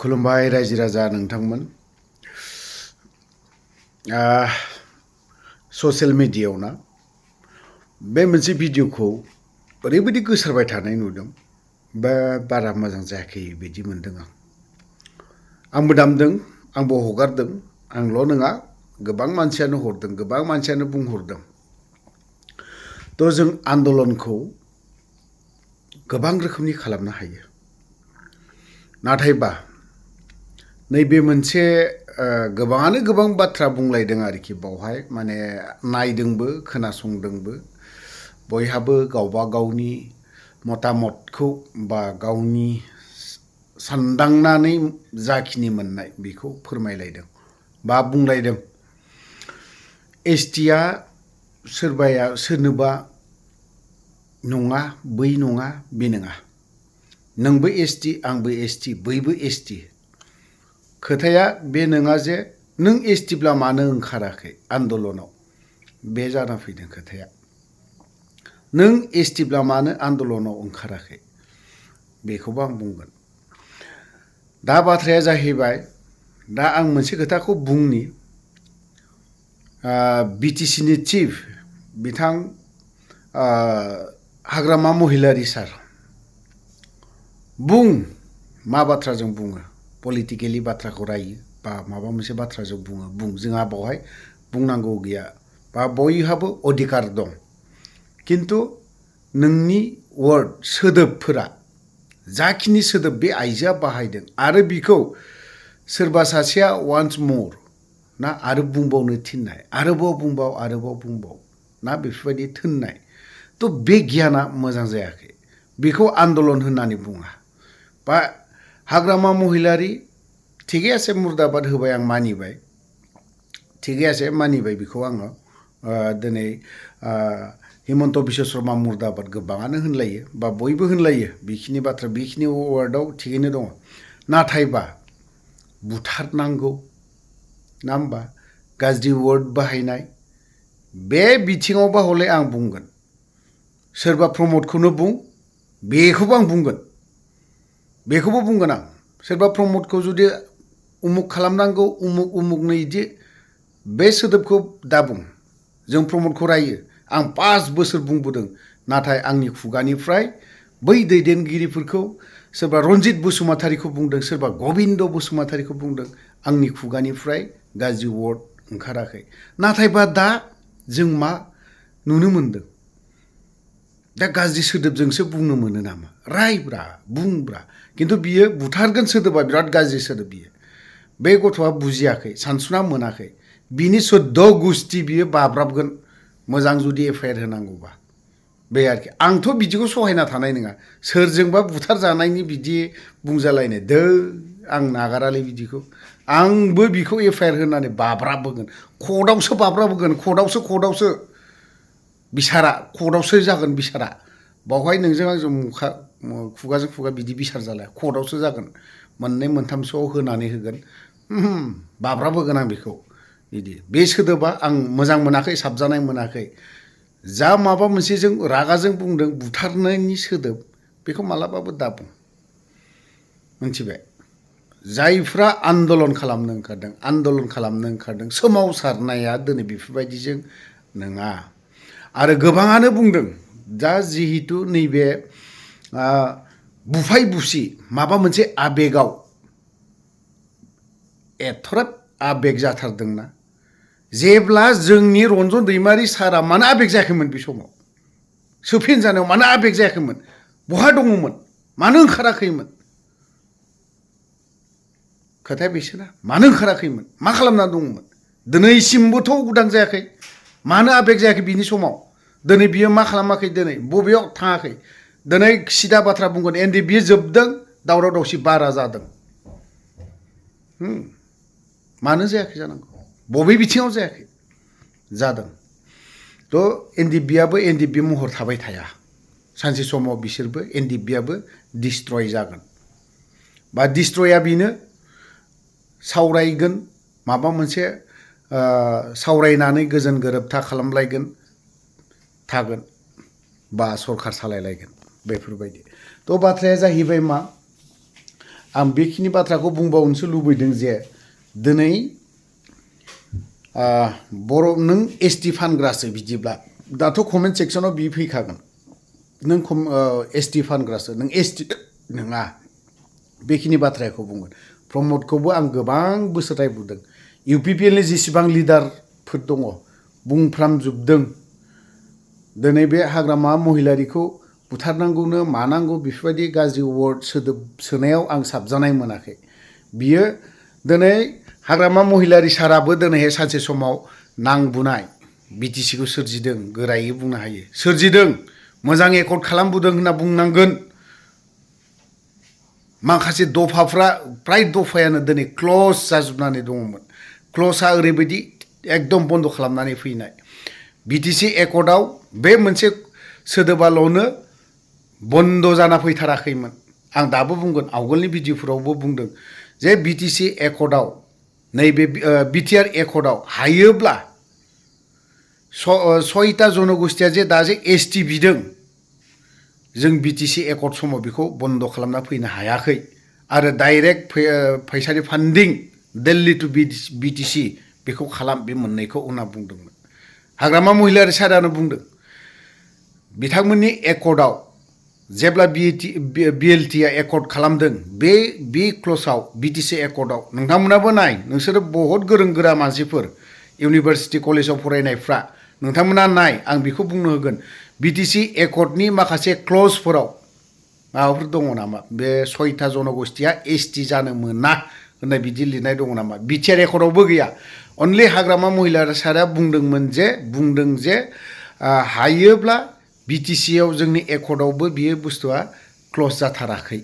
खुलुमबाय रायजो राजा नोंथांमोन ससियेल मिडियायाव ना बे मोनसे भिडिअखौ ओरैबायदि गोसारबाय थानाय नुदों बा बारा मोजां जायाखै बिदि मोनदों आंबो दामदों आंबो हगारदों आंल' नङा गोबां मानसियानो हरदों गोबां मानसियानो बुंहरदों थ' जों आन्दलनखौ गोबां रोखोमनि खालामनो हायो नाथायबा नैबे मोनसे गोबाङानो गोबां बाथ्रा बुंलायदों आरोखि बावहाय माने नायदोंबो खोनासंदोंबो बयहाबो गावबा गावनि मतामतखौ बा गावनि सानदांनानै जाखिनि मोननाय बेखौ फोरमायलायदों बा बुंलायदों एसटिआ सोरबाया सोरनोबा नङा बै नङा बे नङा नोंबो एसटि आंबो एसटि बैबो एसटि खोथाया बे नङा जे नों एसटिब्ला मानो ओंखाराखै आन्दलनाव बे जाना फैदों खोथाया नों एसटिब्ला मानो आन्दलनाव ओंखाराखै बेखौबो आं बुंगोन दा बाथ्राया जाहैबाय दा आं मोनसे खोथाखौ बुंनि बिटिसिनि चिफ बिथां हाग्रामा महिलारि सार बुं मा बाथ्राजों बुङो पलिटिकेलि बाथ्राखौ रायो बा माबा मोनसे बाथ्राजों बुं जोंहा बावहाय बुंनांगौ गैया बा बयहाबो अधिकार दं किन्तु नोंनि वर्ड सोदोबफोरा जाखिनि सोदोब बे आइजोआ बाहायदों आरो बिखौ सोरबा सासेया वान्स मर ना आरो बुंबावनो थिननाय आरोबाव बुंबाव ना बेफोरबायदि थिननाय थ' बे गियाना मोजां जायाखै बेखौ आन्दलन होननानै बुङा बा हाग्रामा महिलारि थिगै आसे मुर्दाबाद होबाय आं मानिबाय थिगै आसे मानिबाय बेखौ आङो दिनै हिमन्त बिश्व शर्मा मुर्दाबाद गोबाङानो होनलायो बा बयबो होनलायो बेखिनि बाथ्रा बेखिनि वार्डआव थिगैनो दङ नाथायबा बुथारनांगौ ना होमबा गाज्रि वार्ड बाहायनाय बे बिथिङावबा हले आं बुंगोन सोरबा प्रमदखौनो बुं बेखौबो आं बुंगोन आं सोरबा प्रमदखौ जुदि उमुक खालामनांगौ उमुकनो इदि बे सोदोबखौ दाबुं जों प्रमदखौ रायो आं 5 बोसोर बुंबोदों नाथाय आंनि खुगानिफ्राय बै दैदेनगिरिफोरखौ सोरबा रन्जित बसुमतारीखौ बुंदों सोरबा गबिन्द बसुमतारीखौ बुंदों आंनि खुगानिफ्राय गाज्रि वार्ड ओंखाराखै नाथायबा दा जों मा नुनो मोनदों दा गाज्रि सोदोबजोंसो बुंनो मोनो नामा रायब्रा बुंब्रा किन्तु बियो बुथारगोन सोदोबा बिराद गाज्रि सोदोब बियो बे गथ'आ बुजियाखै सानसुना मोनाखै बिनि सद्द गुस्थि बियो बाब्राबगोन मोजां जुदि एफआइआर होनांगौबा बे आरोखि आंथ' बिदिखौ सहायना थानाय नङा सोरजोंबा बुथार जानायनि बिदि बुंजालायनाय आं नागारालै बिदिखौ आंबो बिखौ एफआइआर होनानै बाब्राबबोगोन कर्टआवसो बाब्राबबोगोन कर्टआवसो बिसारा कर्टआवसो जागोन बिसारा बावहाय नोंजों आंजों खुगाजों खुगा बिदि बिसार जालाया कर्टआवसो जागोन मोननै मोनथामसोआव होनानै होगोन बाब्राबबोगोन आं बेखौ बिदि बे सोदोबा आं मोजां मोनाखै साबजानाय मोनाखै जा माबा मोनसे जों रागाजों बुंदों बुथारनायनि सोदोब बेखौ मालाबाबो दाबुं मिथिबाय जायफ्रा आन्दलन खालामनो ओंखारदों सोमावसारनाया दिनै बेफोरबायदिजों नङा आरो गोबाङानो बुंदों दा जिहेतु नैबे बुफाय बुसि माबा मोनसे आबेगाव एथ'राब आबेग जाथारदोंना जेब्ला जोंनि रन्जन दैमारि सारा मानो आबेग जायाखैमोन बे समाव सोफेन जानायाव मानो आबेग जायाखैमोन बहा दङमोन मानो ओंखाराखैमोन खोथाया बेसोना मानो ओंखाराखैमोन मा खालामना दङमोन दिनैसिमबोथ' उदां जायाखै मानो आबेग जायाखै बिनि समाव दिनै बियो मा खालामाखै दिनै बबेयाव थाङाखै दिनै सिदा बाथ्रा बुंगोन एनडिएफबि जोबदों दावराव दावसि बारा जादों मानो जायाखै जानांगौ बबे बिथिङाव जायाखै जादों थ' एनडिएफबिआबो एनडिएफबि महर थाबाय थाया सानसे समाव बिसोरबो एनडिएफबिआबो डिस्ट्रय जागोन बा डिस्ट्रया बेनो सावरायगोन माबा मोनसे सावरायनानै गोजोन गोरोबथा खालामलायगोन थागोन बा सरखार सालायलायगोन बेफोरबायदि थ' बाथ्राया जाहैबाय मा आं बेखिनि बाथ्राखौ बुंबावनोसो लुबैदों जे दिनै बर' नों एसटि फानग्रासो बिदिब्ला दाथ' कमेन्ट सेक्सनाव बि फैखागोन नों एसटि फानग्रासो नों एसटि नङा बेखिनि बाथ्राखौ बुंगोन प्रमदखौबो आं गोबां बोसोर बुंदों इउपिपिएलनि जेसेबां लिडारफोर दङ बुंफ्रामजोबदों दिनै बे हाग्रामा महिलारिखौ बुथारनांगौनो मानांगौ बेफोरबायदि गाज्रि वार्ड सोदोब सोनायाव आं साबजानाय मोनाखै बियो दिनै हाग्रामा महिलारि साराबो दिनैहाय सानसे समाव नांबुनाय बिटिसिखौ सोरजिदों गोरायै बुंनो हायो सोरजिदों मोजां एकर्ड खालामबोदों होनना बुंनांगोन माखासे दफाफ्रा प्राय दफायानो दिनै क्ल'ज जाजोबनानै दङमोन क्ल'जआ ओरैबायदि एकदम बन्द खालामनानै फैनाय बिटिसि एकर्डआव बे मोनसे सोदोबाल'नो बन्द जाना फैथाराखैमोन आं दाबो बुंगोन आवगोलनि भिडिअफोरावबो बुंदों जे बिटिसि एकर्डआव नैबे बिटिआर एकर्डआव हायोब्ला सयता जनगोष्ठिया जे दा जे एसटि बिदों जों बिटिसि एकर्ड समाव बेखौ बन्द खालामना फैनो हायाखै आरो डाइरेक्ट फैसानि फान्डिं दिल्ली टु बिटिसि बेखौ खालाम बे मोननैखौ होनना बुंदोंमोन हाग्रामा महिलारि सारानो बुंदों बिथांमोननि एकर्डआव जेब्ला बिएलटिआ एकर्ड खालामदों बे क्ल'जआव बिटिसि एकर्डआव नोंथांमोनाबो नाय नोंसोरो बहुत गोरों गोरा मानसिफोर इउनिभार्सिटि कलेजाव फरायनायफ्रा नोंथांमोना नाय आं बेखौ बुंनो होगोन बिटिसि एकर्डनि माखासे क्ल'जफोराव माबाफोर दङ नामा बे सयता जनगोष्ठिया एसटि जानो मोना होननाय बिदि लिरनाय दङ नामा बिटिआर एकर्डआवबो गैया अनलि हाग्रामा महिलारि सारा बुंदों जे हायोब्ला बिटिसिआव जोंनि एकर्डआवबो बियो बुस्थुआ क्ल'ज जाथाराखै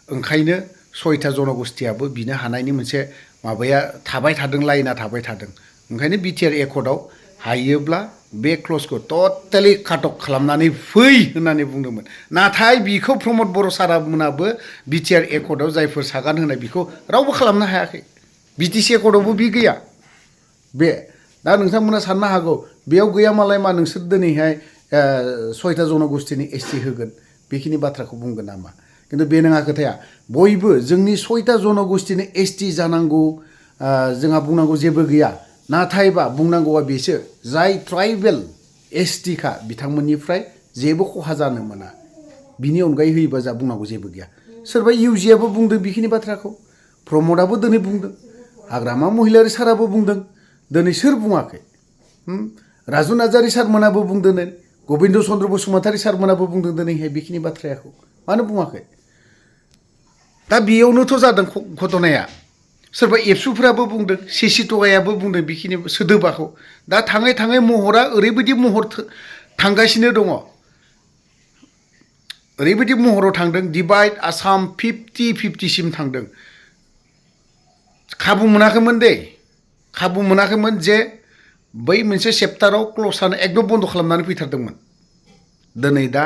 ओंखायनो सयता जनगोष्ठियाबो बिनो हानायनि मोनसे माबाया थाबाय थादों लाइना थाबाय थादों ओंखायनो बिटिआर एकर्डआव हायोब्ला बे क्ल'जखौ टटेलि काट अफ खालामनानै फै होननानै बुंदोंमोन नाथाय बिखौ प्रमद बर' सारामोनाबो बिटिआर एकर्डआव जायफोर सागान होनाय बेखौ रावबो खालामनो हायाखै बिटिसि एकर्डआवबो बि गैया बे दा नोंथांमोना साननो हागौ बेयाव गैया मालाय मा नोंसोर दिनैहाय सयता जनगोष्ठिनि एसटि होगोन बेखिनि बाथ्राखौ बुंगोन नामा खिन्थु बे नङा खोथाया बयबो जोंनि सयता जनगोष्ठिनि एसटि जानांगौ जोंहा बुंनांगौ जेबो गैया नाथायबा बुंनांगौआ बेसो जाय ट्राइबेल एसटिखा बिथांमोननिफ्राय जेबो खहा जानो मोना बिनि अनगायै होयोबा जा बुंनांगौ जेबो गैया सोरबा इउजिआबो बुंदों बेखिनि बाथ्राखौ प्रमदआबो दिनै बुंदों हाग्रामा महिलारि साराबो बुंदों दिनै सोर बुङाखै राजु नार्जारि सारमोनाबो बुंदों गबिन्द चन्द्र बसुमतारी सारमोनाबो बुंदों दिनैहाय बेखिनि बाथ्राखौ मानो बुङाखै दा बेयावनोथ' जादों घटनाया सोरबा एबसुफ्राबो बुंदों सिसिटगायाबो बुंदों बेखिनि सोदोबाखौ दा थाङै थाङै महरा ओरैबायदि महर थांगासिनो दङ ओरैबायदि महराव थांदों डिभाइड आसाम 50-50सिम थांदों खाबु मोनाखैमोन जे बै मोनसे चेप्टाराव क्ल'जआनो एकदम बन्द खालामनानै फैथारदोंमोन दिनै दा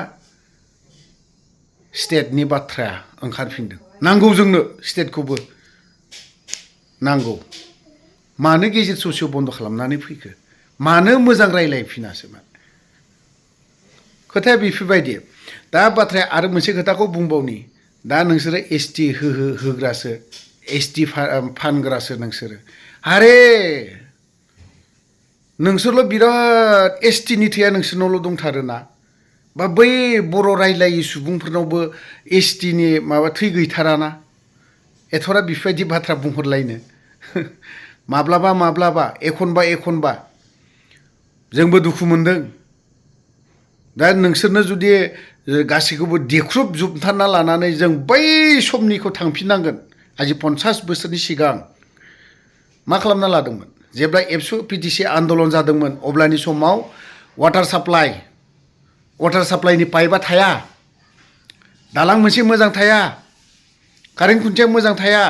स्टेटनि बाथ्राया ओंखारफिनदों नांगौ जोंनो स्टेटखौबो नांगौ मानो गेजेर ससेयाव बन्द खालामनानै फैखो मानो मोजां रायलायफिनासोमोन खोथाया बेफोरबायदि दा बाथ्राया आरो मोनसे खोथाखौ बुंबावनि दा नोंसोरो एसटि होग्रासो एसटि फानग्रासो नोंसोरो आरे नोंसोरल' बिराद एसटिनि थैया नोंसोरनावल' दंथारोना बा बै बर' रायलायै सुबुंफोरनावबो एसटिनि माबा थै गैथाराना एथ'रा बेफोरबायदि बाथ्रा बुंहरलायनो माब्लाबा एखनबा जोंबो दुखु मोनदों दा नोंसोरनो जुदि गासैखौबो देख्रुबजोबथारना लानानै जों बै समनिखौ थांफिननांगोन आजि 50 बोसोरनि सिगां मा खालामना लादोंमोन जेब्ला एबसु पिटिसि आन्दलन जादोंमोन अब्लानि समाव वाटार साप्लाइनि पाइपआ थाया दालां मोनसे मोजां थाया कारेन्ट खुन्थिया मोजां थाया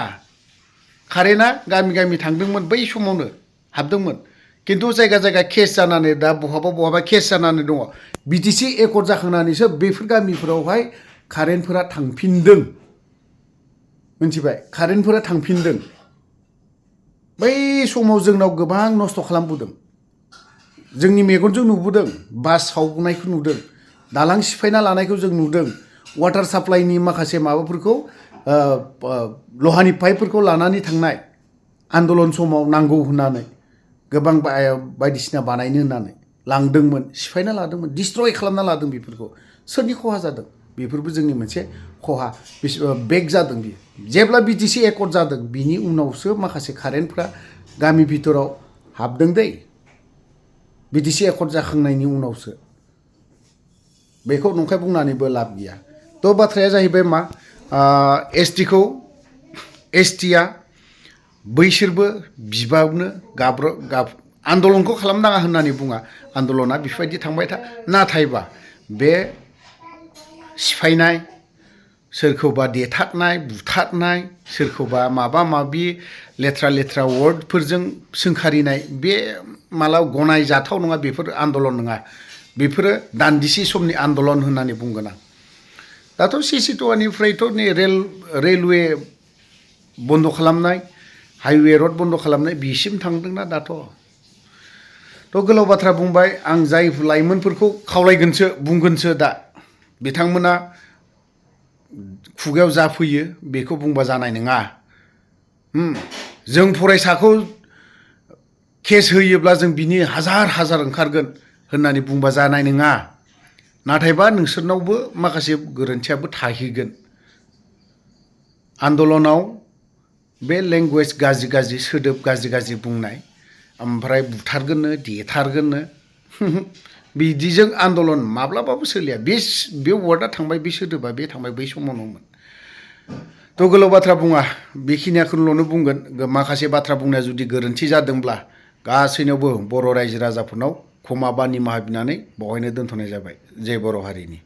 कारेन्टआ गामि थांदोंमोन बै समावनो हाबदोंमोन खिन्थु जायगा केस जानानै दा बहाबा केस जानानै दङ बिटिसि एकर्ड जाखांनानैसो बेफोर गामिफोरावहाय कारेन्टफोरा थांफिनदों मिन्थिबाय कारेन्टफोरा थांफिनदों बै समाव जोंनाव गोबां नस्थ' खालामबोदों जोंनि मेगनजों नुबोदों बास सावनायखौ नुदों दालां सिफायना लानायखौ जों नुदों वाटार साप्लाइनि माखासे माबाफोरखौ लहानि पाइपफोरखौ लानानै थांनाय आन्दलन समाव नांगौ होननानै गोबां बायदिसिना बानायनो होननानै लांदोंमोन सिफायना लादोंमोन डिस्ट्रय खालामना लादों बेफोरखौ सोरनि खहा जादों बेफोरबो जोंनि मोनसे खहा बेक जादों बियो जेब्ला बिटिसि एकर्ड जादों बिनि उनावसो माखासे कारेन्टफ्रा गामि भितराव हाबदों दै बिटिसि एकर्ड जाखांनायनि उनावसो बेखौ नंखाय बुंनानैबो लाब गैया थ' बाथ्राया जाहैबाय मा एसटिखौ एसटिया बैसोरबो बिबावनो आन्दलनखौ खालामनाङा होननानै बुङा आन्दलना बेफोरबायदि थांबाय था नाथायबा बे सिफायनाय सोरखौबा देथारनाय बुथारनाय सोरखौबा माबा माबि लेथ्रा लेथ्रा वर्डफोरजों सोंखारिनाय बे माला गनायजाथाव नङा बेफोर आन्दलन नङा बेफोरो दान्दिसे समनि आन्दलन होननानै बुंगोन आं दाथ' सिसिट'वानिफ्रायथ' नै रेलवे बन्द' खालामनाय हाइवे रड बन्द' खालामनाय बिसिम थांदोंना दाथ' थ' गोलाव बाथ्रा बुंबाय आं जाय लाइमोनफोरखौ खावलायगोनसो बुंगोनसो दा बिथांमोना खुगायाव जाफैयो बेखौ बुंबा जानाय नङा जों फरायसाखौ केस होयोब्ला जों बिनि हाजार ओंखारगोन होननानै बुंबा जानाय नङा नाथायबा नोंसोरनावबो माखासे गोरोन्थियाबो थाहैगोन आन्दलनाव बे लेंगुवेज गाज्रि सोदोब गाज्रि बुंनाय ओमफ्राय बुथारगोननो देथारगोननो बिदिजों आन्दलन माब्लाबाबो सोलिया बे वार्डआ थांबाय बे सोदोबा बे थांबाय बै समावनोमोन थ' गोलाव बाथ्रा बुङा बेखिनिखौल'नो बुंगोन माखासे बाथ्रा बुंनाया जुदि गोरोन्थि जादोंब्ला गासैनावबो बर' रायजो राजाफोरनाव क्षमा बा निमाहा बिनानै बावहायनो दोनथ'नाय जाबाय जय बर' हारिनि